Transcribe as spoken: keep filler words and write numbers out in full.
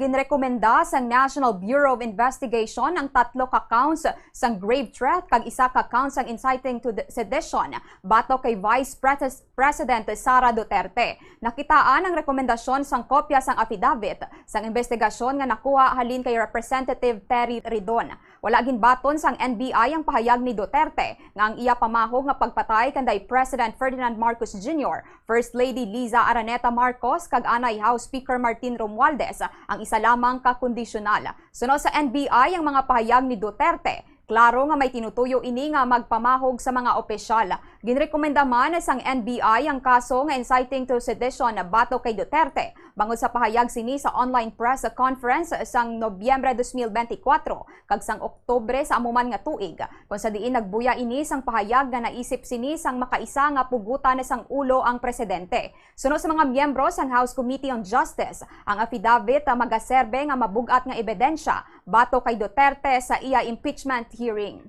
Ginrekomenda sang National Bureau of Investigation ang tatlo ka counts sang grave threat kag isa ka count sang inciting to the sedition batok kay Vice Pres- President Sara Duterte. Nakitaan ang rekomendasyon sang kopya sang affidavit sang investigasyon nga nakuha halin kay Representative Terry Ridon. Wala ginbaton sang N B I ang pahayag ni Duterte nga ang iya pamahog nga pagpatay kanday President Ferdinand Marcos Junior, First Lady Liza Araneta Marcos, kag anay House Speaker Martin Romualdez ang isa lamang ka kondisyonal. Suno sa N B I ang mga pahayag ni Duterte, klaro nga may tinutuyo ini nga magpamahog sa mga opisyal. Ginrekomenda man sang N B I ang kaso nga inciting to sedition batok kay Duterte bangod sa pahayag sini sa online press conference sang Nobyembre dos mil benti kwatro kag sang Oktubre sa amo man nga tuig, kon sa diin nagbuya ini sang pahayag nga naisip sini sang makaisa nga pugutan sang ulo ang presidente. Suno sa mga miyembro sang House Committee on Justice, ang affidavit magaserbe nga mabug-at nga ebidensya batok kay Duterte sa iya impeachment hearing.